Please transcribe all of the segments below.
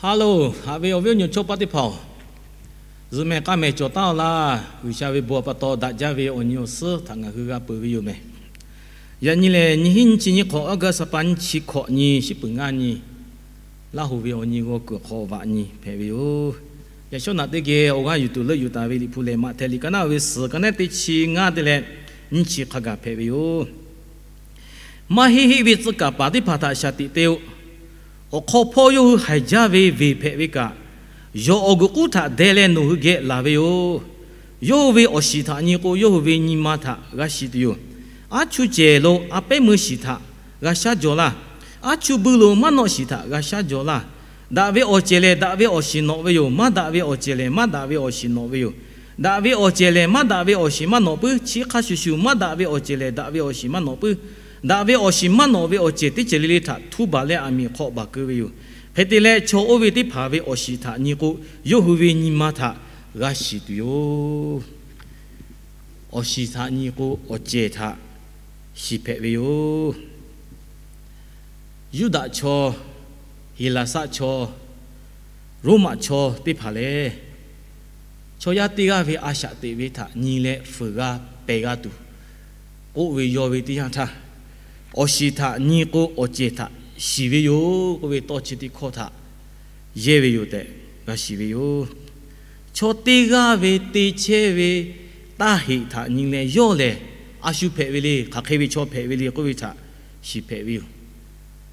Hello, haꞈ ve awˬ viˉ awˬ nyi chawˇ paˆ teˇ hpaˍ-oˬ, zuhꞈ mehˍ k'aˇ mehˍ cawˬ taˉ-aw laˇ. G'uiˬsha ve bon pa taw daꞈ jaˇ ve awˬ nyi awˬ suhˉ htaꞈ ngaˬ hui g'a peuˬ ve yoˬ mehˍ. Yaꞈ nyi lehˬ, nyiˇ hinˉ nyiˇ chi nyiˇ hk'awꞈ, August ha pa nyiˇ chi hkawꞈ nyi, shiˉ peuˬ ngaˇ nyi, Laˇ huˍ ve awˬ nyi g'aw kuiˬ hk'aw vaꞈ nyi hpehꞈ ve yoˬ. Yaꞈ shawˉ naꞈ teˇ geh awˬ g'aˇ yuˬ tuˬ leuˆ yuˬ taˍ ve Liꞈ hpu lehˬ, Maꞈhtehˍ liꞈ ka naˉ ve suhˍ ka naˉ teˇ chi ngaˇ te leh nyiˇ chi hk'a gaˬ hpehꞈ ve yoˬ. Maˇ heˆ heˆ ve tcuh kaˍ paˍ teˇ hpaˍ htaꞈ shaˍ tiꞈ te-o. Awˬ hk'aw hpawˇ yawˇ hui haiˬ jaˇ ve veˬ hpehꞈ ve kaꞈ, yawˬ awˬ guiˬ k'uˉ htaꞈ deh leh nawˬ hui geh laˬ ve yoˬ. Yawˇ hui ve awˬ shiˍ htaꞈ nyi k'o, yawˇ hui ve nyi ma htaꞈ g'a shiˍ tuˬ yoˬ. Aˉ chuˇ cehˬ lo a pehˉ meuˇ shiˍ htaꞈ g'a shaˉ jaw laˇ. Aˉ chuˇ buiˇ lo maˇ nawˆ shiˍ htaꞈ g'a shaˉ jaw laˇ. Daꞈ ve awˬ cehˬ lehˬ, daꞈ ve awˬ shiˍ nawꞈ ve yoˬ. Maˇ daꞈ ve awˬ cehˬ lehˬ, maˇ daꞈ ve awˬ shiˍ nawꞈ ve yoˬ. Daꞈ ve awˬ cehˬ lehˬ, maˇ daꞈ ve awˬ shiˍ maˇ nawꞈ puiˉ. Chi hk'a shuˍ shuˍ, maˇ daꞈ ve awˬ cehˬ lehˬ, daꞈ ve awˬ shiˍ maˇ nawꞈ puiˉ. Daꞈ ve awˬ shiˍ maˇ nawꞈ ve awˬ cehˬ teˇ ceuˬ le le htaꞈ htu baˬ leh aˬ miˍ hk'aw baˬ keu ve yoˬ. Hk'e te leh, chaw oˇ ve teˇ hpaˍ ve awˬ shiˍ htaꞈ nyi k'o, yawˇ hui ve nyi ma htaꞈ g'a shiˍ tuˬ yoˬ. Awˬ shiˍ htaꞈ nyi k'o, awˬ cehˬ htaꞈ shiˍ hpehꞈ ve yoˬ. Yuˇdaꞈ chaw, Heˍlaˍsaˆ chaw, Roˉmaꞈ chaw teˇ hpaˍ lehˬ, chaw yaˇ teˇ g'aˇ ve a shaꞈ teꞈ ve htaꞈ nyi leh fuiˍ g'a pehˬ g'a tuˬ k'oˆ ve yaw ve teˇ yanˇ htaˇ, awˬ shiˍ htaꞈ nyi k'o, awˬ cehˬ htaꞈ shiˍ ve yoˬ k'oˆ ve tawˇ chi teˇ hkawˇ htaꞈ yehˇ ve yoˬ tehꞈ g'a shiˍ ve yoˬ. Chaw teˇ g'aˇ ve te chehˇ ve taˇ heꞈ htaꞈ nyi leh, yawˇ lehˬ a shu hpehꞈ ve le, hk'aˬ hk'e ve chaw hpehꞈ ve le k'oˆ ve htaꞈ shiˍ hpehꞈ ve yoˬ.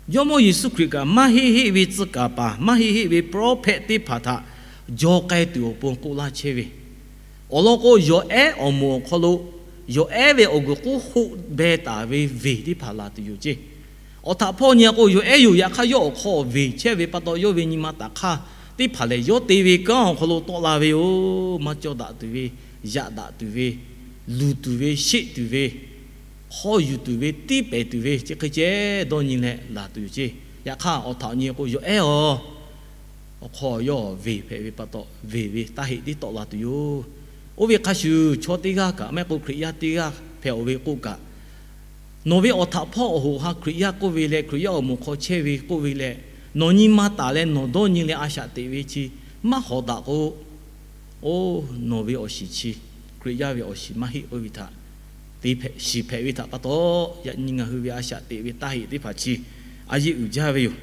Jawˇmawˇ Yeˍsuˆ Hkriꞈ kaꞈ, maˇ heˆ heˆ ve tcuh kaˍ paˍ, maˇ heˆ heˆ ve prophet teˇ hpaˍ htaꞈ jaw k'ai tuˬ awˬ pon k'oˆ laˇ chehˇ ve, awˬ lawn k'o, yawˬ ehˉ awˬ moˍ awˬ hk'aw lo yawˬ ehˉ ve awˬ guiˬ k'uˉ hoˆ beh taˍ ve veˬ teˇ hpaˍ laˬ tuˬ yoˬ ceˇ. Awˬ htaꞈ hpawˇ nyi-a k'o, yawˬ ehˉ yoˬ. Yaꞈ hk'aˇ, yawˇ awˬ hk'aw veˬ chehˇ ve pa taw, yawˇ ve nyi ma taˍ hk'aˇ teˇ hpaˍ lehˬ, yawˇ te ve kanˉ awˬ hk'aw lo tawˆ la ve yoˬ. Maˇ cawˇ daꞈ tuˬ ve, yaꞈ daꞈ tuˬ ve, luˬ tuˬ ve, sheˆ tuˬ ve, hk'awˇ yuˬ tuˬ ve, tiˉ pehˍ tuˬ ve, chi hk'e ceh dawˇ nyi leh laˬ tuˬ yoˬ ceˇ. Yaꞈ hk'aˇ, awˬ htaꞈ nyi k'o, yawˬ ehˉ-aˬ, awˬ hk'aw yawˇ veˬ hpehꞈ ve pa taw, veˬ ve taˇ heꞈ tiˉ tawˆ la tuˬ yoˬ. Oˇ ve hk'a shuˍ, chaw teˇ g'aˇ kaꞈ maˇ heˆ k'o, Hkriꞈ yaˇ teˇ g'aˇ hpehꞈ-aˬ ve k'oˆ kaꞈ, nawˬ ve awˬ htaꞈ hpawˇ awˬ hoꞈ ha Hkriꞈ yaˇ k'oˆ ve leh, Hkriꞈ yaˇ awˬ moˍ hk'aw chehˇ ve k'oˆ ve leh, nawˬ nyi ma taˍ leh nawˬ dawˇ nyi leh a shaꞈ teꞈ ve chi maˇ hawˍ daꞈ k'o, oˇ, nawˬ ve awˬ shiˍ chi Hkriꞈ yaˇ ve awˬ shiˍ maˇ heˆ k'oˆ ve htaꞈ te hpehꞈ, shiˍ hpehꞈ ve htaꞈ pa taw, yaꞈ nyi ngaˬ hui ve a shaꞈ teꞈ ve taˇ heꞈ teˇ hpaˍ chi a yeˇ uiˍ jaˇ ve yoˬ.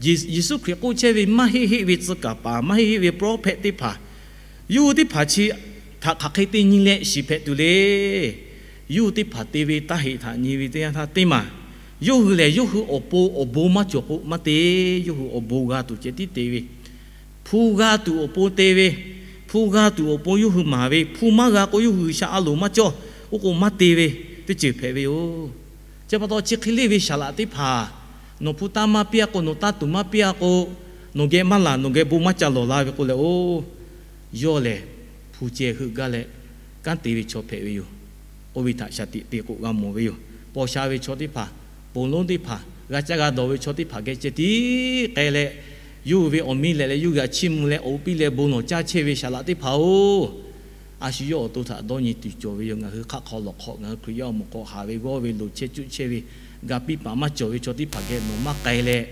Yeˍsuˆ Hkriꞈ k'oˆ chehˇ ve maˇ heˆ heˆ ve tcuh kaˍ paˍ, maˇ heˆ heˆ ve prophet teˇ hpaˍ, yawˇ hui teˇ hpaˍ chi htaꞈ hk'aˬ hk'e te nyi leh shiˍ hpehꞈ tuˬ le. Yawˇ hui teˇ hpaˍ te ve taˇ heꞈ htaꞈ nyi ve teˇ yanˇ htaˇ teˇ maˬ, yawˇ hui lehˬ yawˇ hui awˬ pon awˬ bon maˇ cawˬ k'o maˇ te. Yawˇ hui awˬ bon g'a tuˬ ceh tiˉ te ve, hpu g'a tuˬ awˬ pon te ve, hpu g'a tuˬ awˬ pon yawˇ hui maˍ ve, hpu maˇ g'a k'o yawˇ hui G'uiˬsha a loˍ maˇ cawˇ, oˇ k'o maˇ te ve teˇ ceuˬ hpehꞈ ve yoˬ. Chi pa taw, chi hk'e leˇ ve saˍ laꞈ teˇ hpaˍ, nawˬ hpu taˇ maˇ piˇ-a k'o, nawˬ taˇ tuˬ maˇ piˇ-a k'o, nawˬ geh maˇ laˬ, nawˬ geh bon maˇ ca lawˬ la ve k'o leh, oˇ, yawˇ lehˬ hpu ceh heuˆ gaˇ leh kanˉ te ve chaw hpehꞈ ve yoˬ. Oˇ ve htaꞈ shaˍ tiꞈ te k'o g'a mawˬ ve yoˬ. Paw sha ve chaw teˇ hpaˍ, ponˬ lonˉ teˇ hpaˍ, g'a caˇ g'a dawˬ ve chaw teˇ hpaˍ geh ceh tiˉ k'ai leh, yawˇ hui ve awˬ miˇ leh leh yawˇ hui g'a chiˇ mvuh leh awˬ piˇ leh bon lawˬ caˇ chehˇ ve saˍ laꞈ teˇ hpaˍ-oˬ, a shu yawˇ awˬ to htaꞈ dawˇ nyi tuˬ cawˬ ve yoˬ. Ngaˬ hui hk'aˆ hk'aw lawˬ hk'aw, ngaˬ hui Hkriꞈ yaˇ awˬ moˍ hk'aw haˍ ve g'awˇ ve loˍ chehˇ cuˆ chehˇ ve, ga piˇ paˍ maˇ cawˬ ve chaw teˇ hpaˍ geh nawˬ maˇ k'ai leh,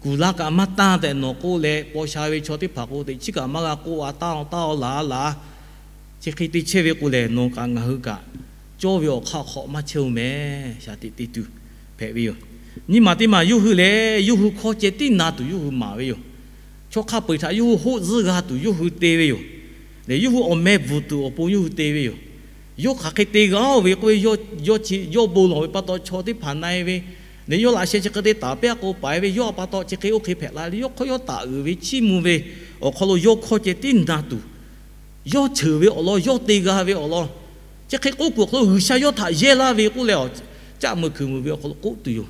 kuˬ laˇ kaꞈ maˇ tanˇ tehꞈ nawˬ k'oˆ leh, paw sha ve chaw teˇ hpaˍ k'o teꞈ chiˉ kaꞈ maˇ g'a k'oˆ-a, taˇ-aw taˇ-aw laˬ-a laˬ-a, chi hk'e te chehˇ ve k'o lehˬ, nawˬ kaꞈ ngaˬ hui kaꞈ cawˇ ve awˬ hk'aˆ hk'aw maˇ chehˇ-oˬ mehˍ. Shaˍ tiꞈ te tuˬ hpehꞈ ve yoˬ. Nyi maˬ teˇ maˬ yawˇ hui lehˬ, yawˇ hui hkawˇ ceh tiˉ na tuˬ yawˇ hui maˍ ve yoˬ. Chaw hk'a peu-eˬ htaꞈ yawˇ hui hoˆ zuhˇ g'a tuˬ yawˇ hui te ve yoˬ. Lehˬ, yawˇ hui awˬ meh bvuhˬ tuˬ awˬ pon yawˇ hui te ve yoˬ. Yawˇ hk'aˬ hk'e te g'a-oˬ ve k'oˆ ve, yawˇ, yawˇ chi, yawˇ bon lawˬ ve pa taw, chaw teˇ hpaˍ na-e ve, lehˬ, yawˇ laꞈ sheh chi hk'e te taˍ pehˇ k'o paiˍ ve, yawˇ a pa taw chi hk'e oˇ hk'e hpehꞈ la leh, yawˇ hk'aw yawˇ taˍ uiˍ ve chiˇ mvuh ve awˬ hk'aw lo yawˇ hkawˇ ceh tiˉ na tuˬ, yawˇ cheuˬ ve awˬ lawn yawˇ te g'a ve awˬ lawn, chi hk'e k'oˆ kuiˬ awˬ hk'aw lo G'uiˬsha yawˇ htaꞈ yehˇ laˇ ve k'oˆ leh, caˆ meuˇ hkui mvuh ve awˬ hk'aw lo k'oˆ tuˬ yoˬ.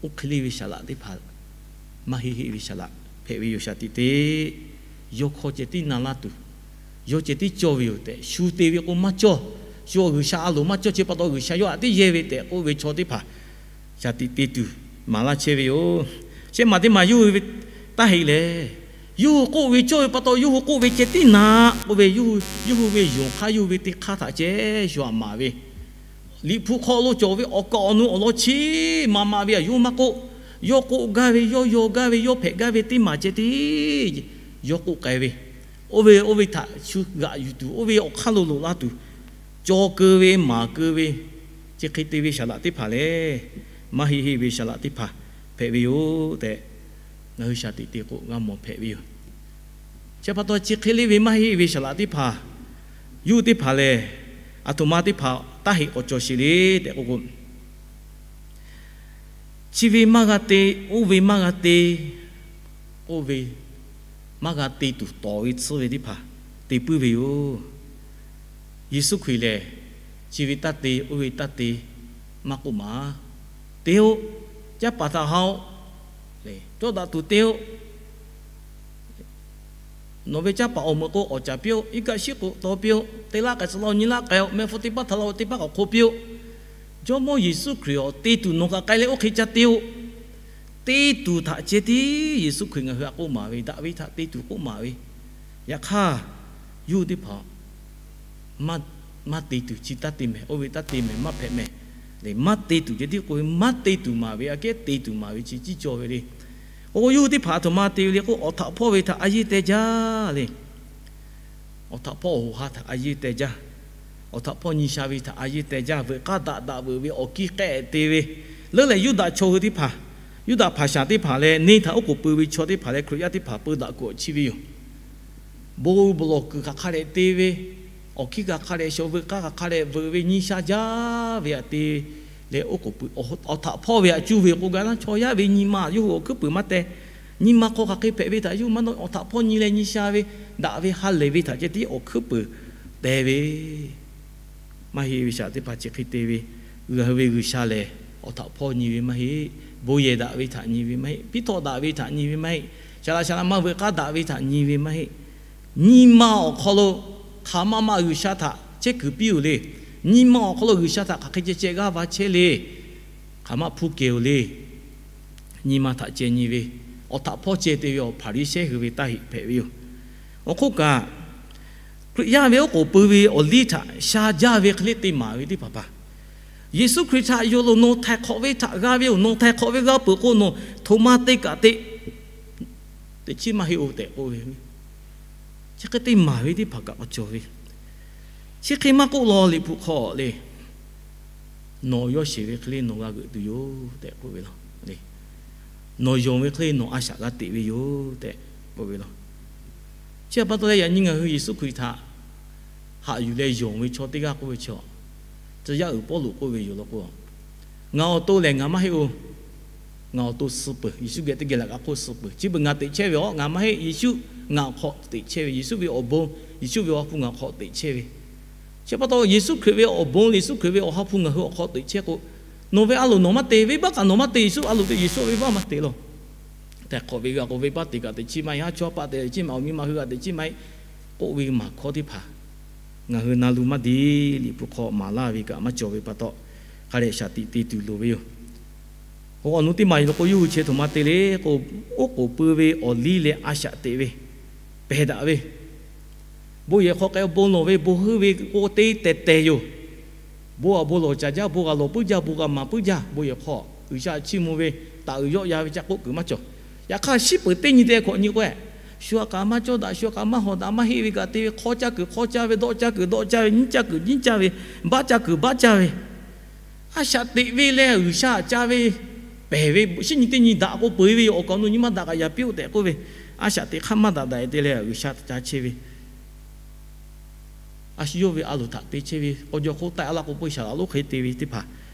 Oˇ hk'e leˇ ve saˍ laꞈ teˇ hpaˍ, maˇ heˆ heˆ ve saˍ laꞈ hpehꞈ ve yoˬ. Shaˍ tiꞈ te, yawˇ hkawˇ ceh tiˉ na laˇ tuˬ, yawˇ ceh tiˉ cawˇ ve yoˬ tehꞈ, shu te ve k'o maˇ cawˇ, shu G'uiˬsha a loˍ maˇ cawˇ, chi pa taw G'uiˬsha yawˇ htaꞈ tiˉ yehˇ ve tehꞈ k'oˆ ve chaw teˇ hpaˍ shaˍ tiꞈ te tuˬ maˍ laˇ chehˇ ve yoˬ. Shehˆ maˬ teˇ maˬ yawˇ hui ve taˇ heˆ lehˬ, yawˇ hui k'oˆ ve cawˇ ve pa taw, yawˇ hui k'oˆ ve ceh tiˉ na k'oˆ ve, yawˇ hui, yawˇ hui ve yonˍ hk'aˇ yawˇ hui ve teˇ hk'aˇ htaꞈ ceh shu aꞈ maˍ ve, Liꞈ hpu hk'aw lo cawˬ ve awˬ kaˍ awˬ nu awˬ lawn chi maˍ maˍ ve aꞈ yawˇ hui maˇ k'oˆ. yawˇ k'oˆ gaˇ ve, yawˇ yaw gaˇ ve, yawˇ hpehꞈ gaˇ ve teˇ maˬ ceh tiˉ yawˇ k'oˆ k'ai ve, oˇ ve oˇ ve htaꞈ shu g'aꞈ yuˬ tuˬ, oˇ ve awˬ hk'aˇ lo loꞈ la tuˬ, caw keu ve maˍ keu ve, chi hk'e te ve saˍ laꞈ teˇ hpaˍ lehˬ, maˇ heˆ heˆ ve saˍ laꞈ teˇ hpaˍ hpehꞈ ve yoˬ tehꞈ, ngaˬ hui shaˍ tiꞈ te k'o g'a mawˬ hpehꞈ ve yoˬ. Chi pa taw chi hk'e le ve maˇ heˆ ve saˍ laꞈ teˇ hpaˍ, yawˇ hui teˇ hpaˍ lehˬ, aˬ htoꞈ ma teˇ hpaˍ taˇ heˆ k'awꞈ cawˬ sheˍ le tehꞈ k'o k'o, chi ve maˇ g'a te, oˇ ve maˇ g'a te, oˇ ve maˇ g'a te tuˬ tawˍ ve tsuhˇ ve teˇ hpaˍ te puiˉ ve yoˬ. Yeˍsuˆ Hkriꞈ lehˬ, chi ve taˇ te, oˇ ve taˇ te maˇ k'oˆ maˍ. Te-oˆ, caˇ paˍ htaꞈ ha-oˆ, cawˇ daꞈ tuˬ te-oˆ. Nawˬ ve caˇ paˍ awˬ meuꞈ k'o awˍ caˍ piˇ-oˆ. Iˉ kaˆ shiˉ k'o taw piˇ-oˆ. Te laˇ k'ai tcuh la-oˆ, nyi laˇ k'ai-oˆ. Meh hpu teˇ paˉ htaꞈ la-oˆ, teˇ paˉ k'awꞈ hk'oˆ piˇ-oˆ. Jawˇmawˇ Yeˍsuˆ Hkriꞈ awˬ te tuˬ nawˬ kaꞈ k'ai leh oˇ hk'e ca te-oˆ. Te tuˬ htaꞈ ceh tiˉ Yeˍsuˆ Hkriꞈ ngaˬ hui htaꞈ k'oˆ maˍ ve, daꞈ ve htaꞈ te tuˬ k'oˆ maˍ ve. Yaꞈ hk'aˇ, yawˇ hui teˇ hpaˍ maˇ te tuˬ, chi taˇ te mehˍ, oˇ ve taˇ te mehˍ, maˇ hpehꞈ mehˍ. Maˇ te tuˬ ceh tiˉ k'oˆ ve, maˇ te tuˬ maˍ ve, aꞈ kehˉ te tuˬ maˍ ve chi tiˉ cawˬ ve le. K'o, yawˇ hui teˇ hpaˍ aˬ htoꞈ ma te ve le k'o, awˬ htaꞈ hpawˇ ve htaꞈ a yeˇ teh jaˇ le. Awˬ htaꞈ hpawˇ awˬ hoꞈ ha htaꞈ a yeˇ teh jaˇ. Awˬ htaꞈ hpawˇ nyi sha ve htaꞈ a yeˇ teh jaˇ. Veuꞈ k'aˇ daꞈ daꞈ veuꞈ ve awˬ kiˇ k'ehˆ te ve, leuˉ lehˬ Yuˇdaꞈ chaw hui teˇ hpaˍ, Yuˇdaꞈ hpaˍ shaˍ teˇ hpaˍ leh neˇ htaꞈ oˉ k'oˍ pui ve chaw teˇ hpaˍ leh Hkriꞈ yaˇ teˇ hpaˍ peu daꞈ kuiˬ awˬ chi ve yoˬ. Bon bon lawˬ kuiˬ hk'aˬ hk'a dehꞈ te ve, awˬ hkiˇ hk'aˬ hk'a dehꞈ shawˍ, veuꞈ k'aˇ hk'aˬ hk'a dehꞈ veuꞈ ve nyi sha jaˇ ve htaꞈ te leh oˉ k'oˍ pui, awˬ htaꞈ hpawˇ ve htaꞈ cuˇ ve k'o, gaˬ laˇ chaw yaˇ ve nyi ma yawˇ hui awˬ hkuiˉ peuˬ maˇ teh. Nyi ma hk'aw hk'aˬ hk'e hpehꞈ ve htaꞈ yawˇ hui maˇ dawˆ. Awˬ htaꞈ hpawˇ nyi leh nyi sha ve, daꞈ ve ha lehˬ ve htaꞈ ceh tiˉ awˬ hkuiˉ peuˬ teh ve maˇ heˆ ve shaˍ teˇ hpaˍ chi hk'e te ve, ngaˬ hui ve G'uiˬsha lehˬ, awˬ htaꞈ hpawˇ nyi ve maˇ heˆ. Bon yehˬ daꞈ ve htaꞈ nyi ve maˇ heˆ. Piˉ htawˆ daꞈ ve htaꞈ nyi ve maˇ heˆ. Shaˍ laꞈ shaˍ laꞈ ma veuꞈ k'aˇ daꞈ ve htaꞈ nyi ve maˇ heˆ. Nyi ma awˬ hk'aw lo hk'aˬ ma ma G'uiˬsha htaꞈ chehˇ kuiˬ piˇ-oˬ le. Nyi ma awˬ hk'aw lo G'uiˬsha htaꞈ hk'aˬ hk'e ceh ceh g'aˇ va chehˇ le. Hk'aˬ ma hpu kehˬ-oˬ le. Nyi ma htaꞈ ceh nyi ve, awˬ htaꞈ hpawˇ ceh te ve awˬ Hpaˍriˍsehˇ hui ve taˇ heˆ hpehꞈ ve yoˬ. Awˬ hk'oˆ kaꞈ, Hkriꞈ yaˇ ve oˉ k'oˍ pui ve awˬ liˇ htaꞈ sha jaˇ ve hk'e le te maˍ ve teˇ hpaˍ hpaˍ, Yeˍsuˆ Hkriꞈ htaꞈ yonˍ lo nawˬ htaiˍ hk'awꞈ ve htaꞈ g'a ve-oˬ, nawˬ htaiˍ hk'awꞈ ve g'a peuˬ k'o, nawˬ htoꞈ ma te kaꞈ te, teꞈ chiˉ maˇ heˆ-oˬ tehꞈ k'oˆ ve. Chi hk'e te maˍ ve teˇ hpaˍ kaꞈ k'awꞈ cawˬ ve. Chi hk'e maˇ k'oˆ law, Liꞈ hpu hk'aw le, nawˬ yawˇ sheˍ ve hk'e le nawˬ g'a g'euꞈ tuˬ yoˬ tehꞈ k'oˆ ve law. Nawˬ yonˍ ve hk'e le nawˬ a shaꞈ g'a teꞈ ve yoˬ tehꞈ k'oˆ ve law. Chi pa taw leh yaꞈ nyi ngaˬ hui Yeˍsuˆ Hkriꞈ htaꞈ haꞈ yuˬ leh yonˍ ve chaw teˇ g'aˇ k'oˆ ve chaw, tcuh yaˇ uiˍ Pawˇluꞈ k'oˆ ve yoˬ law k'o, ngaˬ awˬ to lehˬ ngaˬ maˇ heˆ-oˬ. Ngaˬ awˬ to suh peuˬ. Yeˍsuˆ geh teˇ geh laꞈ ka hk'oˆ suh peuˬ. Chi beuꞈ ngaˬ teꞈ chehˇ ve aˬ, ngaˬ maˇ heˆ. Yeˍsuˆ ngaˬ awˬ hk'aw teꞈ chehˇ ve, Yeˍsuˆ ve awˬ bon, Yeˍsuˆ ve awˬ ha hpu ngaˬ awˬ hk'aw teꞈ chehˇ ve. Chi pa taw Yeˍsuˆ Hkriꞈ ve awˬ bon, Yeˍsuˆ Hkriꞈ ve awˬ ha hpu ngaˬ hui awˬ hk'aw teꞈ chehˇ k'o, nawˬ ve a loˍ nawˬ maˇ te, venˇbaˆ kaꞈ nawˬ maˇ te, Yeˍsuˆ a loˍ te, Yeˍsuˆ ve venˇbaˆ maˇ te law. Htaiˍ hk'awꞈ ve g'a k'o venˇbaˆ te kaꞈ teꞈ chiˉ maˇ heˆ. Haˉ chawˇ haˉ paˆ te chiˉ maˇ, awˬ miˇ ma hui g'a teꞈ chiˉ maˇ heˆ. K'oˆ ve maˍ hkawˇ teˇ hpaˍ ngaˬ hui na lu maˇ diˬ. Liꞈ hpu hk'aw maˍ laˇ ve kaꞈ maˇ cawˬ ve pa taw, hk'a dehꞈ shaˍ tiꞈ te tuˬ loˍ ve yoˬ. Awˬ nu teˇ maˬ yoˬ law k'o, yawˇ hui chi htoꞈ ma te le k'o, oˉ k'oˍ pui ve awˬ liˇ leh a shaꞈ teꞈ ve, pehˬ daꞈ ve, bon yehˬ hk'aw k'ai bon lawˬ ve, bon heuˆ ve k'o te tehˬ tehˬ yoˬ. Bon aꞈ bon lawˬ caˍ jaˇ, bon g'a lawˬ puiˉ jaˇ, bon g'a maˍ puiˉ jaˇ, bon yehˬ hk'aw G'uiˬsha chiˇ mvuh ve, taˍ uiˍ yawˆ ya ve ca k'oˆ kuiˬ maˇ cawˬ. Yaꞈ hk'aˇ shiˉ peuˬ teˇ nyi te hk'awꞈ nyi k'o, shu a kaꞈ maˇ cawˇ daꞈ, shu a kaꞈ maˇ hawˍ daꞈ, maˇ heˆ ve kaꞈ te ve, hk'aw caˇ kuiˬ hk'aw caˇ ve, dawˆ caˇ kuiˬ dawˆ caˇ ve, nyiˉ caˇ kuiˬ nyiˉ caˇ ve, baˆ caˇ kuiˬ baˆ caˇ ve, a shaꞈ teꞈ ve leh G'uiˬsha caˇ ve, pehˬ ve shiˉ nyi teˇ nyi daꞈ k'o peu-eˬ ve yoˬ. Awˬ kaꞈ awˬ nu nyi maˇ daꞈ kaꞈ yaꞈ piˇ-oˆ tehꞈ k'oˆ ve, a shaꞈ teꞈ hk'aˇ maˇ daꞈ daꞈ-e te leh G'uiˬsha ca chehˇ ve, a shu yawˇ ve a loˍ htaꞈ te chehˇ ve, k'aw jaw hk'oˆ taiˆ a laˇ k'o, pawˇ shaˍ laꞈ lonˉ hk'e te ve teˇ hpaˍ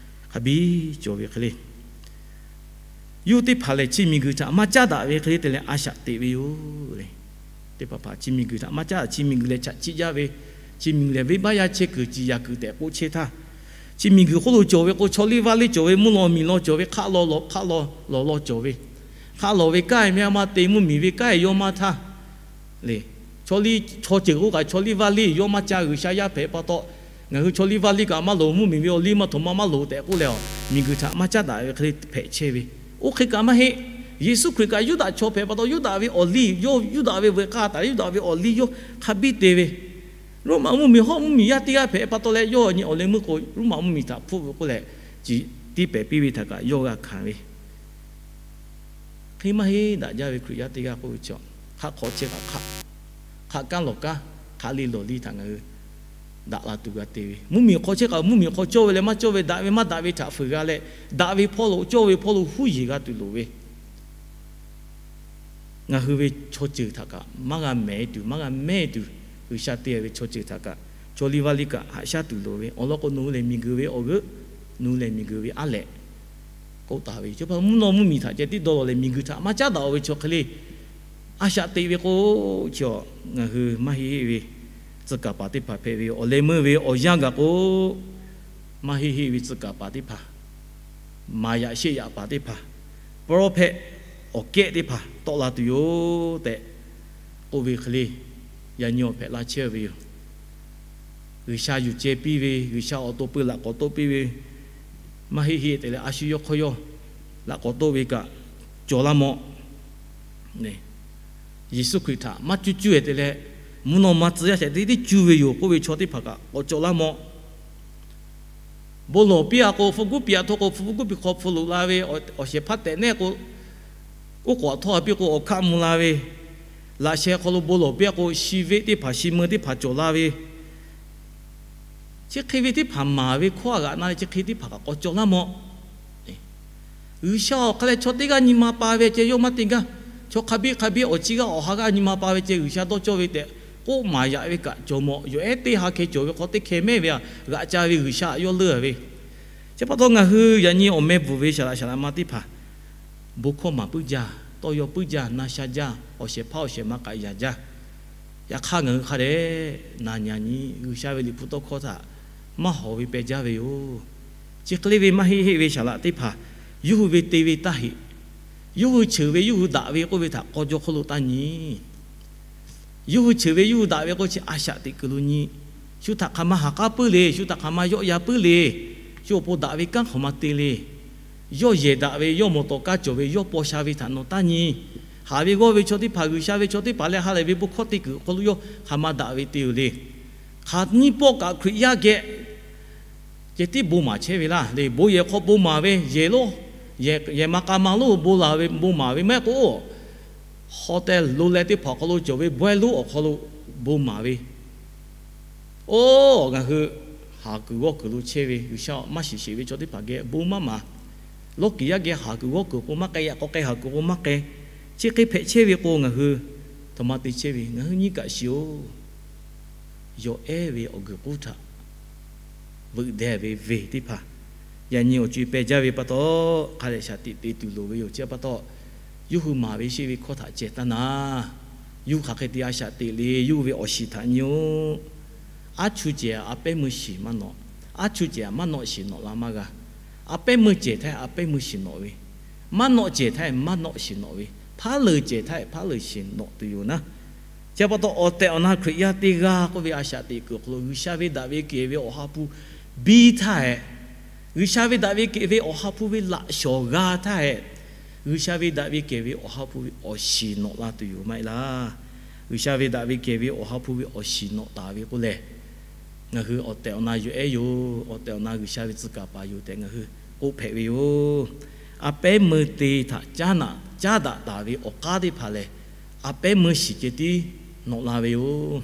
hk'a biˇ cawˬ ve hk'e le. Yawˇ teˇ hpaˍ lehˬ, chi miˬguiˬ htaꞈ maˇ caˉ daꞈ ve hk'e le te leh a shaꞈ teꞈ ve yoˬ le. Teˇ hpaˍ hpaˍ chi miˬguiˬ htaꞈ maˇ caˉ daꞈ. Chi miˬguiˬ lehˬ chaꞈ chiˆ jaˇ ve, chi miˬguiˬ lehˬ venˇbaˆ yaˇ chehˇ kuiˬ ciˍ yaˍ kuiˬ tehꞈ k'oˆ chehˇ htaˇ, chi miˬguiˬ hk'oˆ lo cawˬ ve k'o, chaw liˇ vaˇ liˇ cawˬ ve, mvuhˇ law miˬ law cawˬ ve, hk'aˆ law law hk'aˆ law lawˬ law cawˬ ve, hk'aˆ lawˬ ve kanˉ-e meh a maˇ te, mvuhˇ miˬ ve kanˉ-e yawˇ maˇ htaˇ le. Chaw liˇ chaw ceuˬ k'oˆ kaꞈ chaw liˇ vaˇ liˇ yawˇ maˇ ca. G'uiˬsha yaˇ hpehꞈ pa taw, ngaˬ hui chaw liˇ vaˇ liˇ kaꞈ maˇ loˍ, mvuhˇ miˬ ve awˬ liˇ maˇ htoꞈ ma maˇ loˍ tehꞈ k'oˆ leh, miˬguiˬ htaꞈ maˇ caˉ daꞈ ve hk'e le hpehꞈ chehˇ ve. Oˇ hk'e kaꞈ maˇ heˆ. Yeˍsuˆ Hkriꞈ kaꞈ Yuˇdaꞈ chaw hpehꞈ pa taw, Yuˇdaꞈ ve awˬ liˇ yawˇ, Yuˇdaꞈ ve veuꞈ k'aˇ taˍ leh Yuˇdaꞈ ve awˬ liˇ yawˇ hk'a biˇ te ve. Roˉmaꞈ mvuhˇ miˬ hawˉ mvuhˇ miˬ yaˇ teˇ g'aˇ hpehꞈ pa taw leh, yawˇ nyi awˬ leh meuˇ k'o, Roˉmaꞈ mvuhˇ miˬ htaꞈ hpfuhˆ ve k'oˆ leh, tiˇ pehˍ piˇ ve htaꞈ kaꞈ yawˇ g'a hkanˍ ve. Henˇ maˇ henˇ daꞈ jaˇ ve Hkriꞈ yaˇ teˇ g'aˇ k'oˆ ve chaw, hk'aˆ hk'aw chehˇ kaꞈ hk'aˆ, hk'aˆ kanˉ lawˬ kanˉ, hk'aˆ liˇ lawˬ liˇ htaꞈ ngaˬ hui daꞈ la tuˬ g'a te ve, mvuhˇmiˬ hk'aw chehˇ kaꞈ mvuhˇmiˬ hk'aw cawˇ ve leh maˇ cawˇ ve, daꞈ ve maˇ daꞈ ve htaꞈ fuiˍ g'a leh, daꞈ ve hpawˇ lo cawˇ ve hpawˇ lo huˉ yeˬ g'a tuˬ loˍ ve, ngaˬ hui ve chaw ceuˬ htaꞈ kaꞈ maˇ g'a mehˍ tuˬ, maˇ g'a mehˇ tuˬ, G'uiˬsha te ve chaw ceuˬ htaꞈ kaꞈ chaw liˇ vaˇ liˇ kaꞈ haꞈ shaˉ tuˬ loˍ ve awˬ lawn k'o, nawˬ hui lehˬ miˬguiˬ ve awˬ g'euˆ, nawˬ hui lehˬ miˬguiˬ ve aˉ lehꞈ k'oˆ taˍ ve yoˬ. Chi pa mvuhˇ naw mvuhˇmiˬ htaꞈ ceh tiˉ dawˇ lawˬ leh miˬguiˬ htaꞈ maˇ caˉ daꞈ-o ve chaw hk'e le, a shaꞈ teꞈ ve k'o, chi ngaˬ hui maˇ heˆ heˆ ve tcuh kaˍ paˍ teˇ hpaˍ hpehꞈ ve yoˬ. Awˬ leh meuˇ ve awˬ yanˇ gaˬ k'o, maˇ heˆ heˆ ve tcuh kaˍ paˍ teˇ hpaˍ, maˍ yaꞈ sheˆ yaꞈ paˍ teˇ hpaˍ, prophet awˬ kehˉ teˇ hpaˍ tawˆ la tuˬ yoˬ tehꞈ k'oˆ ve hk'e le, yaꞈ nyi awˬ hpehꞈ la chehˇ ve yoˬ. G'uiˬsha yuˬ ceh piˇ ve, G'uiˬsha awˬ to peu laꞈ k'awꞈ toˆ piˇ ve, maˇ heˆ heˆ tehꞈ leh a shu yawˇ hk'awˇ yawˇ laꞈ k'awꞈ toˆ ve kaꞈ cawˬ laˇ mawˆ. Yeˍsuˆ Hkriꞈ htaꞈ maˇ cuˇ cuˇ-e te leh, mvuhˇ naw ma tcuh yaˇ shehˍ teˇ teˉ cuˇ ve yoˬ k'oˆ ve chaw teˇ hpaˍ kaꞈ k'awꞈ cawˬ laˇ mawˆ. Bon lawˬ piˇ-a k'o, hpu guˉ piˍ-a htawˇ k'o, hpu guˉ piˍ hk'aw hpu loꞈ la ve, awˬ shehˍ hpaˇ tehꞈ nehˇ k'o, oˉ k'oˍ aꞈ htawˇ a piˇ k'o, awˬ hkaˆ mvuh la ve, laꞈ sheh hk'aw lo bon lawˬ piˇ-a k'o, shi veˆ teˇ hpaˍ, shi meuˇ teˇ hpaˍ cawˬ la ve, chi hk'e ve teˇ hpaˍ maˍ ve hkawˇ a g'aꞈ na leh, chi hk'e teˇ hpaˍ kaꞈ k'awꞈ cawˬ laˇ mawˆ. G'uiˬsha awˬ hk'a leh chaw teˇ g'aˇ nyi ma pa ve ceh yawˇ maˇ te gaˇ. Chaw hk'a biˇ hk'a biˇ awˬ chi g'aˇ awˬ ha g'aˇ nyi ma pa ve ceh G'uiˬsha dawˇ cawˇ ve tehꞈ k'oˆ maˍ yaꞈ ve kaꞈ cawˬ mawˆ. Yawˬ ehˉ teˇ ha hkeh cawˬ ve hk'aw teˇ hkeh mehˉ ve a g'aꞈ ca ve G'uiˬsha yawˇ leuˇ-a ve. Chi pa taw ngaˬ hui yaꞈ nyi awˬ meh bvuhˬ ve shaˍ laꞈ shaˍ laꞈ ma teˇ hpaˍ bon hkawˇ maˍ puiˉ jaˇ, tawˇ yaw puiˉ jaˇ, na sha jaˇ, awˬ shehˍ hpaˇ awˬ shehˍ ma k'aꞈ yaˍ jaˇ. Yaꞈ hk'aˇ ngaˬ hui hk'a dehꞈ na nyi nyi G'uiˬsha ve Liꞈ hpu tawˇ hkawˇ htaꞈ maˇ hawˍ ve peh jaˇ ve yoˬ. Chi hk'e le ve maˇ heˆ heˆ ve shaˍ laꞈ teˇ hpaˍ, yawˇ hui ve te ve taˇ heꞈ, yawˇ hui cheuˬ ve yawˇ hui daꞈ ve k'oˆ ve htaꞈ k'aw jaw hk'oˆ lo taˇ nyi. Yawˇ hui cheuˬ ve yawˇ hui daꞈ ve k'o chi a shaꞈ teꞈ kuiˬ lo nyi. Shu htaꞈ hk'aˬ ma haˍ k'aˉ puiˉ le, shu htaꞈ hk'aˬ ma yawˆ yan puiˉ le, shu awˬ pon daꞈ ve kanˉ hk'aˬ ma te le. Yawˇ yehˬ daꞈ ve, yawˇ mawˬ tawˍ kaˇ cawˬ ve, yawˇ paw sha ve htaꞈ nawˬ taˇ nyi. Haꞈ ve g'awˇ ve chaw teˇ hpaˍ, G'uiˬsha ve chaw teˇ hpaˍ leh ha lehˬ ve bon hkawˇ te kuiˬ awˬ hk'aw lo yawˇ hk'aˬ ma daꞈ ve te-oˬ le. Hk'aˬ nyiˇ pawˆ kaꞈ Hkriꞈ yaˇ geh ceh tiˉ bon maˍ chehˇ ve laˇ le. Bon yehˬ hk'aw bon maˍ ve yehˬ lonˉ, yehˬ ma k'a ma lonˉ bon laˬ ve, bon maˍ ve maˇ heˆ k'o, hotel lo leh teˇ hpaˍ awˬ hk'aw lo cawˬ ve bawehˇ lonˉ awˬ hk'aw lo bon maˍ ve, oˇ ngaˬ hui haˍ kuiˬ g'awˇ kuiˬ lo chehˇ ve G'uiˬsha maˇ shiˍ sheˍ ve chaw teˇ hpaˍ geh bon maˇ maˍ. Lawˇ kiˍ yaˇ geh haˍ kuiˬ g'awˇ kuiˬ k'o maˇ k'ai, yaꞈ k'aw k'ai haˍ kuiˬ k'o maˇ k'ai. Chi hk'e hpehꞈ chehˇ ve k'o, ngaˬ hui htoꞈ ma te chehˇ ve, ngaˬ hui nyiˇ kaꞈ shiˍ-oˬ. Yawˬ ehˉ ve awˬ guiˬ k'uˉ htaꞈ veuꞈ deh ve venˇ teˇ hpaˍ, yaꞈ nyi awˬ co-e peh jaˇ ve pa taw, hk'a dehꞈ shaˍ tiꞈ te tuˬ loˍ ve yoˬ. Chi pa taw, yawˇ hui maˍ ve sheˆ ve hkawˇ htaꞈ ceh taˇ na. Yawˇ hui hk'aˬ hk'e te a shaꞈ teꞈ le. Yawˇ hui ve awˬ shiˍ htaꞈ nyi-oˬ. Aˉ chuˇ cehˬ a pehˉ meuˇ shiˍ maˇ nawꞈ. Aˉ chuˇ cehˬ a maˇ nawˆ shiˍ nawꞈ la maˇ g'a. A pehˉ meuˇ cehˬ htaˇ a pehˉ meuˇ shiˍ nawꞈ ve, maˇ nawˆ cehˬ htaˇ maˇ nawˆ shiˍ nawꞈ ve, hpaˉ leuˬ cehˬ htaˇ hpaˉ leuˬ shiˍ nawꞈ tuˬ yoˬ naˉ. Chi pa taw awˬ tehˬ awˬ na Hkriꞈ yaˇ teˇ g'aˇ k'oˆ ve a shaꞈ teꞈ kuiˬ awˬ hk'aw lo G'uiˬsha ve daꞈ ve kehˬ ve Awˬ ha hpu biˇ htaˇ hehꞈ, G'uiˬsha ve daꞈ ve kehˬ ve Awˬ ha hpu ve laꞈ shawˍ g'a htaˇ hehꞈ, G'uiˬsha ve daꞈ ve kehˬ ve Awˬ ha hpu ve awˬ shiˍ nawꞈ la tuˬ yoˬ maˇ heˆ laˇ. G'uiˬsha ve daꞈ ve kehˬ ve Awˬ ha hpu ve awˬ shiˍ nawꞈ taˍ ve k'oˆ lehˬ, ngaˬ hui awˬ tehˬ awˬ na yawˬ ehˉ yoˬ. Awˬ tehˬ awˬ na G'uiˬsha ve tcuh kaˍ paˍ yoˬ tehꞈ ngaˬ hui k'oˆ hpehꞈ ve yoˬ. A pehˉ meuˇ te htaꞈ caˉ naꞈ caˉ daꞈ taˍ ve awˬ k'aˉ teˇ hpaˍ lehˬ, a pehˉ meuˇ shiˍ ceh tiˉ nawꞈ la ve yoˬ.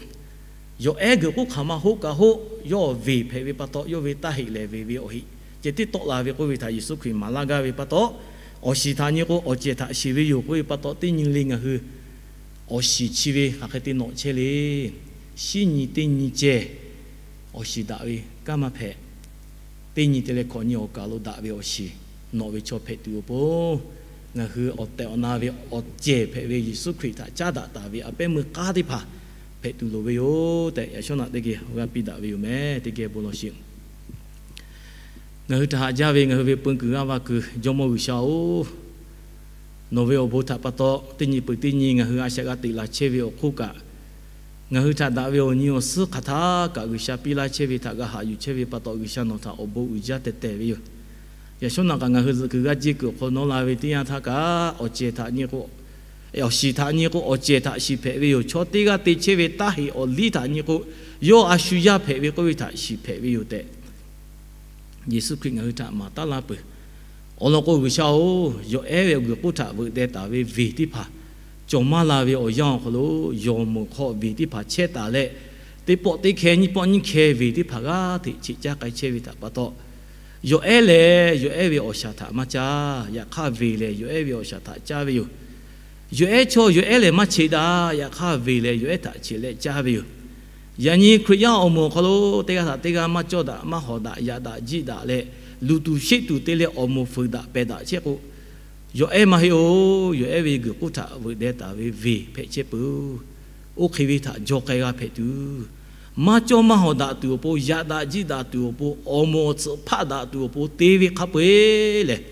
Yawˬ ehˉ geuˬ k'oˆ hk'aˬ ma hoˆ kaꞈ hoˆ, yawˇ veˬ hpehꞈ ve pa taw, yawˇ ve taˇ heꞈ lehˬ veˬ ve awˬ heꞈ ceh tiˉ tawˆ la ve k'oˆ ve htaꞈ Yeˍsuˆ Hkriꞈ maˍ laˇ gaˇ ve pa taw, awˬ shiˍ htaꞈ nyi k'o awˬ cehˬ htaꞈ shiˍ ve yoˬ k'oˆ ve pa taw, teˇ nyi le ngaˬ hui awˬ shiˍ chi ve hk'aˬ hk'e te nawꞈ chehˇ le. Shinˉ nyi teˇ nyi ceh awˬ shiˍ daꞈ ve kanˉ maˇ hpehꞈ. Teˇ nyi te leh hkawꞈ nyi awˬ kaˬ lo daꞈ ve awˬ shiˍ nawꞈ ve chaw hpehꞈ tuˬ awˬ pon, ngaˬ hui awˬ tehˬ awˬ na ve awˬ cehˬ hpehꞈ ve Yeˍsuˆ Hkriꞈ htaꞈ caˉ daꞈ taˍ ve a pehˉ meuˇ k'aˉ teˇ hpaˍ hpehꞈ tuˬ loˍ ve yoˬ tehꞈ, yaꞈ shawˉ naꞈ teˇ geh awˬ g'aˇ piˇ daꞈ ve yoˬ meh. Teˇ geh bon lawˬ sheˍ. Ngaˬ hui htaꞈ haꞈ jaˇ ve ngaˬ hui ve peu kuiˬ g'aˇ va kuiˬ Jawˇmawˇ G'uiˬsha-oˬ, nawˬ ve awˬ bon htaꞈ pa taw, teˇ nyi peuˬ teˇ nyi ngaˬ hui a shaꞈ g'a teꞈ la chehˇ ve awˬ hk'oˆ kaꞈ, ngaˬ hui htaꞈ daꞈ ve awˬ nyi awˬ suhˉ hk'aˬ htaˇ kaꞈ G'uiˬsha piˇ laˇ chehˇ ve htaꞈ g'a haꞈ yuˬ chehˇ ve pa taw, G'uiˬsha nawˬ htaꞈ awˬ bon uiˍ jaˇ teh teh ve yoˬ. Yaꞈ shawˉ naꞈ kaꞈ ngaˬ hui zuhꞈ kuiˬ g'aˇ jeˇ kuiˬ awˬ hk'aw nawˉ la ve teˇ yanˇ htaˇ kaꞈ, awˬ cehˬ htaꞈ nyi k'o, awˬ shiˍ htaꞈ nyi k'o awˬ cehˬ htaꞈ shiˍ hpehꞈ ve yoˬ. Chaw teˇ g'aˇ te chehˇ ve taˇ heꞈ awˬ liˇ htaꞈ nyi k'o, yawˇ a shu yaˇ hpehꞈ ve k'oˆ ve htaꞈ shiˍ hpehꞈ ve yoˬ tehꞈ, Yeˍsuˆ Hkriꞈ ngaˬ hui htaꞈ maˍ taˉ laˇ peuˬ. Awˬ lawn k'o, G'uiˬsha-oˬ, yawˬ ehˉ ve awˬ guiˬ k'oˆ htaꞈ veuꞈ deh taˍ ve venˇ teˇ hpaˍ, cawˬ maˇ la ve awˬ yanˇ awˬ hk'aw lo yawˬ moˍ hk'aw venˇ teˇ hpaˍ chehˇ taˍ leh, teˇ pawˆ teˇ hkeh nyiˇ pawˆ nyiˇ hkeh venˇ teˇ hpaˍ g'aˇ hteꞈ cheꞈ caˇ k'ai chehˇ ve htaꞈ pa taw, yawˬ ehˉ lehˬ yawˬ ehˉ ve awˬ shaˍ htaꞈ maˇ caˇ. Yaꞈ hk'aˇ, venˇ lehˬ yawˬ ehˉ ve awˬ shaˍ htaꞈ caˇ ve yoˬ. Yawˬ ehˉ chaw yawˬ ehˉ lehˬ maˇ cheꞈ daꞈ. Yaꞈ hk'aˇ, venˇ lehˬ yawˬ ehˉ htaꞈ cheꞈ leh caˇ ve yoˬ. Yaꞈ nyi Hkriꞈ yaˇ awˬ moˍ awˬ hk'aw lo teˇ g'aˇ htaꞈ teˇ g'aˇ maˇ cawˇ daꞈ, maˇ hawˍ daꞈ, yaꞈ daꞈ, jiˆ daꞈ leh, luˬ tuˬ sheˆ tuˬ te leh awˬ moˍ fuiˍ daꞈ pehˬ daꞈ chehˇ k'o, yawˬ ehˉ maˇ heˆ-oˬ. Yawˬ ehˉ ve guiˬ k'oˆ htaꞈ veuꞈ deh taˍ ve venˇ hpehꞈ chehˇ peuˬ. Oˇ hk'e ve htaꞈ jaw k'ai g'a hpehꞈ tuˬ, maˇ cawˇ maˇ hawˍ daꞈ tuˬ awˬ pon, yaꞈ daꞈ jiˆ daꞈ tuˬ awˬ pon, awˬ moˍ awˬ tsuhꞈ hpaˆ daꞈ tuˬ awˬ pon te ve hk'a peu-eˬ lehˬ,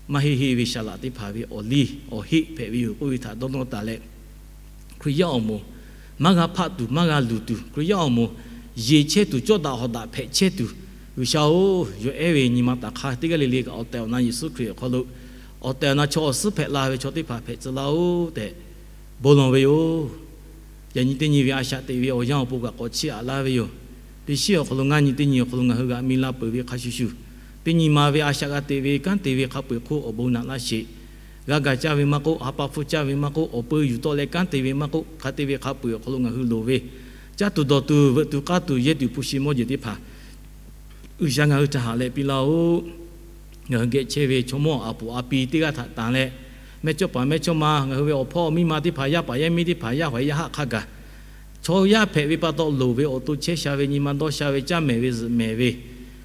maˇ heˆ heˆ ve saˍ laꞈ teˇ hpaˍ ve awˬ liˇ awˬ heˆ hpehꞈ ve yoˬ k'oˆ ve htaꞈ dawˇ nawˇ taˍ leh, Hkriꞈ yaˇ awˬ moˍ maˇ g'a hpaˆ tuˬ, maˇ g'a luˬ tuˬ, Hkriꞈ yaˇ awˬ moˍ yeˬ chehˇ tuˬ, cawˇ daꞈ hawˍ daꞈ hpehꞈ chehˇ tuˬ, G'uiˬsha-oˬ, yawˬ ehˉ ve nyi ma taˍ hk'a teˇ g'aˇ le le kaꞈ awˬ tehˬ awˬ na Yeˍsuˆ Hkriꞈ awˬ hk'aw lo awˬ tehˬ awˬ na chaw awˬ suhˉ hpehꞈ la ve chaw teˇ hpaˍ hpehꞈ tcuh laˇ-oˬ tehꞈ bon lawˬ ve yoˬ. Yaꞈ nyi teˇ nyi ve a shaꞈ teꞈ ve awˬ yanˇ awˬ pon kaꞈ k'awꞈ chiˇ aꞈ laˇ ve yoˬ. Teˇ shiˉ awˬ hk'aw lo ngaˇ nyi teˇ nyi awˬ hk'aw lo ngaˬ hui g'aꞈ mi la peuˬ ve hk'a shuˍ shuˍ, teˇ nyi ma ve a shaꞈ g'a teꞈ ve kanˉ te ve hk'a peu-eˬ hk'oˆ awˬ bon naꞈ laˇ sheˍ. G'a gaˬ caˇ ve maˇ k'oˆ, ha pa hpfuhˇ caˇ ve maˇ k'oˆ, awˬ peu yuˬ tawˆ leh kanˉ te ve maˇ k'oˆ, hk'a te ve hk'a peu-eˬ awˬ hk'aw lo ngaˬ hui loˍ ve caˇ tuˬ dawˬ tuˬ, veuꞈ tuˬ k'aˇ tuˬ, yehˇ tuˬ hpu shi mawˇ jeˬ teˇ hpaˍ G'uiˬsha ngaˬ hui htaꞈ haꞈ leh piˇ laˇ-oˆ. Ngaˬ hui geh chehˇ ve chaw mawˇ a poˍ a pi teˇ g'aˇ htaꞈ tanˬ leh, mehˇ chawˇ paˍ mehˇ chawˇ ma, ngaˬ hui ve awˬ hpawˇ awˬ miˇ ma teˇ hpaˍ, yaˇ paˍ yaˇ miˇ teˇ hpaˍ, yaˇ hawˍ yaˇ haˆ hk'a gaˬ, chaw yaˇ hpehꞈ ve pa taw loˍ ve awˬ to chehˇ sha ve, nyi ma dawˇ sha ve, caˇ mehˍ ve zuhꞈ mehˍ ve,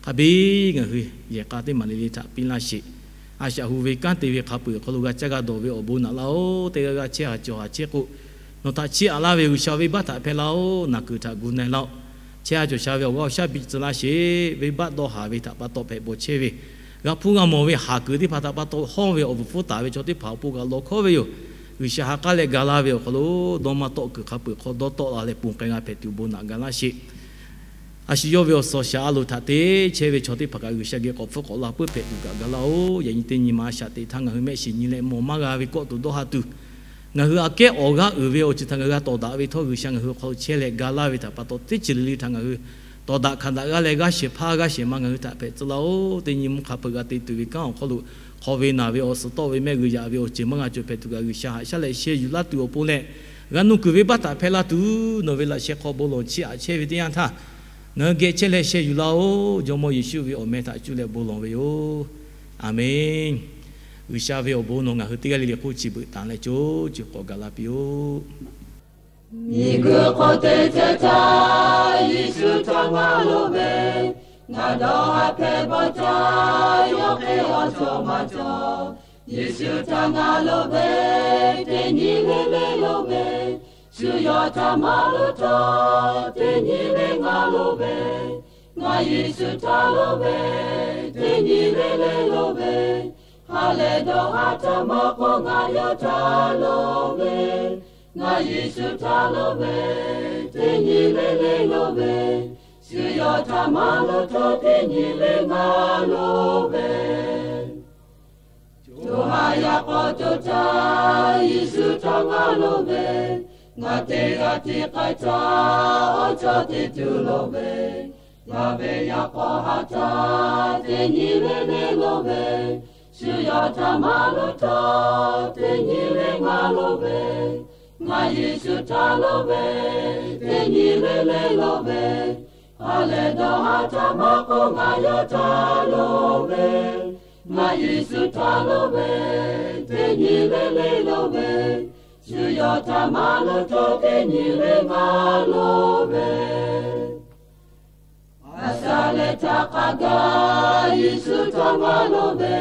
hk'a biˇ ngaˬ hui yehˬ k'a teˇ maˬ le le htaꞈ piˇ laˇ sheˍ. A shaꞈ hu ve kanˉ te ve hk'a peu-eˬ awˬ hk'aw lo g'a caˇ g'a dawˬ ve awˬ bon naꞈ laˇ-oˆ. Teˇ g'aˇ g'aˇ chehˇ haˍ cawˬ haˍ chehˇ k'o, nawˬ htaꞈ chiˇ aꞈ laˇ ve G'uiˬsha venˇbaˆ htaꞈ hpehˇ laˇ-oˆ. Naˬ kuiˬ htaꞈ gu na-e laˇ-oˆ. Chehˇ haˍ cawˬ sha ve awˬ g'aˇ awˬ shaˉ biˇ tcuh laˇ sheˍ. Venˇbaˆ dawˇ haˍ ve htaꞈ pa taw hpehꞈ bawˬ chehˇ ve, g'a hpuˇ g'a mawˬ ve haˍ kuiˬ teˇ hpaˍ htaꞈ pa taw hawˇ ve awˬ vuˬ hpfuhˇ taˍ ve chaw teˇ hpaˍ awˬ pon kaꞈ lawˬ hkawˉ ve yoˬ. G'uiˬsha ha k'aˉ leh ga laˇ ve awˬ hk'aw lo, dawˇ maˇ tawˆ kuiˬ hk'a peu-eˬ hk'aw dawˇ tawˆ la leh ponˬ k'ai g'a hpehꞈ tuˬ bon naꞈ ga laˇ sheˍ. A shu yawˇ ve awˬ suhˍ awˬ shaˍ a loˍ htaꞈ te chehˇ ve chaw teˇ hpaˍ kaꞈ G'uiˬsha geh k'awꞈ hpfuhˆ k'awꞈ la puiˉ hpehꞈ tuˬ kaꞈ ga laˇ-oˆ. Yaꞈ nyi teˇ nyi ma a shaꞈ teꞈ htaˇ ngaˬ hui mehˆ shiˍ nyi leh mawˬ maˇ g'a ve kawˆ tuˬ dawˇ ha tuˬ, ngaˬ hui aꞈ kehˉ awˬ g'aˇ uiˍ ve awˬ ceuˬ htaꞈ ngaˬ hui a tawˍ daꞈ ve htawˇ, G'uiˬsha ngaˬ hui awˬ hk'aw lo chehˇ leh ga laˇ ve htaꞈ pa taw, teˇ ceuˬ le le htaꞈ ngaˬ hui tawˍ daꞈ hkanˍ daꞈ g'aˇ leh g'aˇ shehˍ hpaˇ g'aˇ shehˍ ma ngaˬ hui htaꞈ hpehꞈ tcuh laˇ-oˆ. Teˇ nyi mvuhˇ hk'a peu-eˬ g'a te tuˬ ve kanˉ awˬ hk'aw lo, hk'aw ve naˬ ve awˬ suhˍ tawˆ ve mehˆ g'uiˬ yaꞈ ve awˬ ceuˬ maˇ g'a cawˬ hpehꞈ tuˬ kaꞈ G'uiˬsha haꞈ shaˉ leh sheh yuˬ laˇ tuˬ awˬ pon leh, g'a nuˇ kuiˬ venˇbaˆ htaꞈ hpehˇ laˇ tuˬ, nawˬ ve laꞈ sheh hk'aw bon lawˬ chiˇ aꞈ chehˇ ve teˇ yanˇ htaˇ, ngaˬ hui geh chehˇ leh sheh yuˬ laˇ-oˆ. Jawˇmawˇ Yeˍsuˆ ve awˬ meh htaꞈ cuˇ leh bon lawˬ ve yoˬ. Aˬmenˍ. G'uiˬsha ve awˬ bon nawˬ ngaˬ hui teˇ g'aˇ le le hk'oˆ chi beuꞈ tanˬ leh co ceuˬ k'awꞈ gaˬ la piˇ-oˆ. Miˬguiˬ hk'oˆ teˇ ceuˬ htaˇ Yeˍsuˆ htaꞈ ngaˬ loˍ ve, ngaˬ dawˇ haꞈ hpehˇ baw htaˇ, yawˇ hk'e awˬ cawˬ maˇ cawˬ. Yeˍsuˆ htaꞈ ngaˬ loˍ ve, teˇ nyi le le loˍ ve, shu yawˇ htaꞈ maˇ loˍ htawˇ, teˇ nyi le ngaˬ loˍ ve, ngaˬ Yeˍsuˆ htaꞈ loˍ ve, teˇ nyi le le loˍ ve, ha lehˬ dawˇ haꞈ htaˇ maˇ k'oˆ, ngaˬ yawˇ htaꞈ loˍ ve, ngaˬ Yeˍsuˆ htaꞈ loˍ ve, teˇ nyi le le loˍ ve, shu yawˇ htaꞈ maˇ loˍ htawˇ, teˇ nyi le ngaˬ loˍ ve. Co ha yaꞈ k'aw co htaˇ Yeˍsuˆ htaꞈ ngaˬ loˍ ve, ngaˬ teˇ g'aˇ tiˉ k'ai htaˇ, awˬ cawˬ teˇ tuˬ loˍ ve, ngaˬ ve yaꞈ k'aw ha htaˇ teˇ nyi le le loˍ ve, shu yawˇ htaꞈ maˇ loˍ htawˇ, teˇ nyi le ngaˬ loˍ ve, ngaˬ Yeˍsuˆ htaꞈ loˍ ve, teˇ nyi le le loˍ ve, ha lehˬ dawˇ haꞈ htaˇ maˇ k'oˆ, ngaˬ yawˇ htaꞈ loˍ ve, ngaˬ Yeˍsuˆ htaꞈ loˍ ve, teˇ nyi le le loˍ ve, shu yawˇ htaꞈ maˇ loˍ htawˇ, teˇ nyi le ngaˬ loˍ ve. A shaꞈ leh htaꞈ k'a gaˇ Yeˍsuˆ htaꞈ ngaˬ loˍ ve,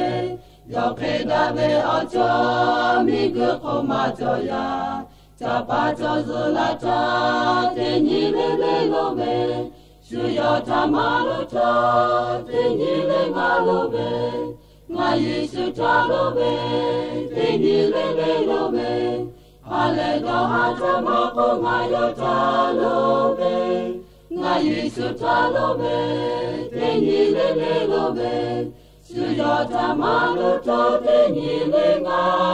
yawˇ hk'e daꞈ ve awˬ cawˬ miˬguiˬ hk'oˆ maˇ cawˬ yaˇ. Caˇ paˍ cawˬ zuhꞈ la htaˇ teˇ nyi le le loˍ ve, shu yawˇ htaꞈ maˇ loˍ htawˇ, teˇ nyi le ngaˬ loˍ ve, ngaˬ Yeˍsuˆ htaꞈ loˍ ve, teˇ nyi le le loˍ ve, ha lehˬ dawˇ haꞈ htaˇ maˇ k'oˆ, ngaˬ yawˇ htaꞈ loˍ ve, ngaˬ Yeˍsuˆ htaꞈ loˍ ve, teˇ nyi le le loˍ ve, shu yawˇ htaꞈ maˇ loˍ htawˇ, teˇ nyi le ngaˬ